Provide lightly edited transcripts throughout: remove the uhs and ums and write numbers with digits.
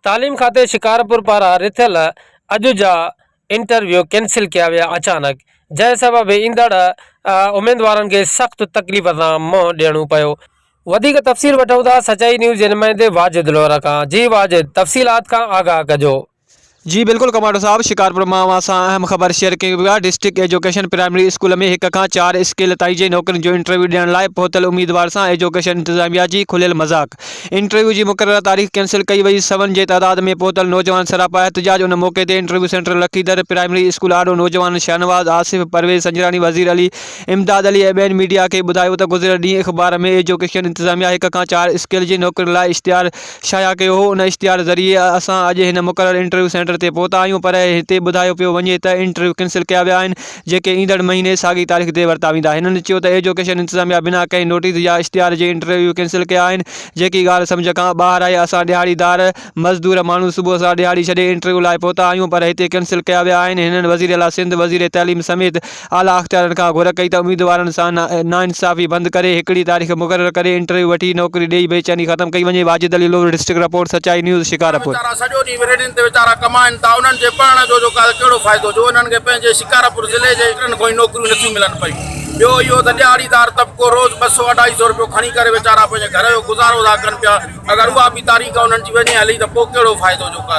تعليم کاتي شڪارپور پاران رٿيل اڄ جا انٽرويو ڪينسل ڪيا ويا اچانڪ جنهن سبب ايندڙ اميدوارن کي سخت تڪليف سان منهن ڏيڻو پيو. وڌيڪ تفصيل وٺون ٿا سچائي نيوز جي نمائندي واجد لوهر کان جي واجد تفصيلات کان آگاهه ڪجو. جي بلڪل ڪمانڊو صاحب شڪارپور مان اوهان سان اهم خبر شيئر ڪيون پيا ڊسٽرڪٽ ايجوڪيشن پرائمري اسڪول ۾ هڪ کان چار اسڪيل تائين جي نوڪرين جو انٽرويو ڏيڻ لاء پهتل اميدوار سان ايجوڪيشن انتظاميا جي کليل مذاق انٽرويو جي مقرره تاريخ ڪينسل ڪئي وئي سون جي تعداد ۾ پهتل نوجوان سراپا احتجاج ان موقعي تي interview centre Lakhidar primary school آڏو نوجوانن شاهنواز آصف پرويز سنجراڻي وزير علي امداد علي ۽ ٻين ميڊيا کي ٻڌايو ته گذريل ڏينهن اخبار ۾ ايجوڪيشن انتظاميا هڪ کان چار اسڪيل جي نوڪرين لاء اشتهار شايع ڪيو هو، ان اشتهار ذريعي اسان اڄ هن مقرر انٽرويو سينٽر تي پهتا آهيون پر هتي ٻڌايو پيو وڃي ته انٽرويو ڪينسل ڪيا ويا آهن جيڪي ايندڙ مهيني ساڳي تاريخ تي ورتا ويندا. هنن چيو ته ايجوڪيشن انتظاميا بنا ڪنهن نوٽيس يا اشتهار جي انٽرويو ڪينسل ڪيا آهن جيڪي ڳالهه سمجهه کان ٻاهر آهي اسان ڏهاڙي دار مزدور ماڻهو صبح سان ڏهاڙي ڇڏي انٽرويو لاء پهتا آهيون پر هتي ڪينسل ڪيا ويا آهن هنن وزيراعليٰ سنڌ وزير تعليم سميت اعليٰ اختيارين کان گهر ڪئي ته اميدوارن سان ناانصافي بند ڪري هڪڙي تاريخ مقرر ڪري انٽرويو وٺي نوڪري ڏئي بيچيني ختم ڪئي وڃي واجد علي لوهر ڊسٽرڪٽ رپورٽ سچائي نيوز شڪارپور. ويچارا سڄو ڏينهن ريڙهين تي ويچارا ڪمائن ٿا انهن جي پڙهڻ جو جو ڪهڙو فائدو جو انهن کي پنهنجي شڪارپور ضلعي جي ٽن کان ئي نوڪريون نٿيون ملن پيون ٻيو اهو ته ڏهاڙيدار طبقو روز ٻه سو اڍائي سو روپيو کڻي ڪري ويچارا پنهنجي گهر جو گذارو ٿا ڪن پيا اگر اها به تاريخ انهن جي وڃي هلي ته پوء ڪهڙو فائدو جو ڪا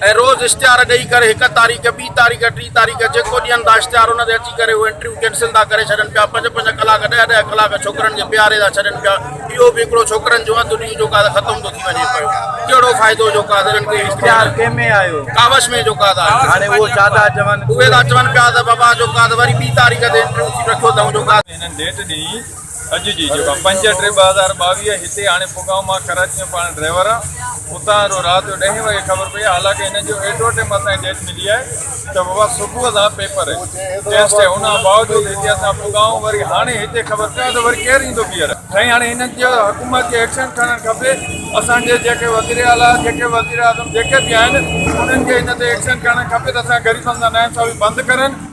۽ روز اشتهار ڏئي ڪري هڪ تاريخ ٻي تاريخ ٽي تاريخ جيڪو ڏين ٿا اشتهار ان تي اچي ڪري اهي انٽرويو ڪينسل ٿا ڪري ڇڏن پيا پنج پنج ڪلاڪ ڏهه ڏهه ڪلاڪ ڇوڪرن کي بيهاري ٿا ڇڏن پيا اهو به هڪڙو ڇوڪرن جو اڌ ڏينهن جو ڪا ختم ٿو ٿي وڃي پيو ڪهڙو فائدو جو ڪا انهن کي اشتهار ڪنهن ۾ آيو؟ ڪاوش ۾ جو ڪا آيو هاڻي اهو ڇا ٿا چون؟ اهي ٿا چون پيا ته بابا جو ڪا وري ٻي تاريخ تي انٽرويو رکيو اٿئون جو ڪا هنن ڊيٽ ڏني اڄ جي جيڪا پنج ٽي 2022 هتي هاڻي پڳائون مان ڪراچي ۾ پاڻ ڊرائيور آن اتان رو رات جو ڏهين وڳي خبر پئي حالانڪه هنن جو ايڊورٽيم اسان کي ڊيٽ ملي آهي ته بابا صبح سان پيپر ٽيسٽ آهي ان کان باوجود هتي اسان پڳائون وري هاڻي هتي خبر پئي ته وري ڪير ايندو ٻيهر سائين هاڻي هنن جي حڪومت کي ايڪشن کڻڻ کپي اسان جي جيڪي وزير اعليٰ جيڪي وزير اعظم جيڪي به آهن انهن کي هن تي ايڪشن کڻڻ کپي ته اسان غريبن سان ناانصافي بند ڪرن.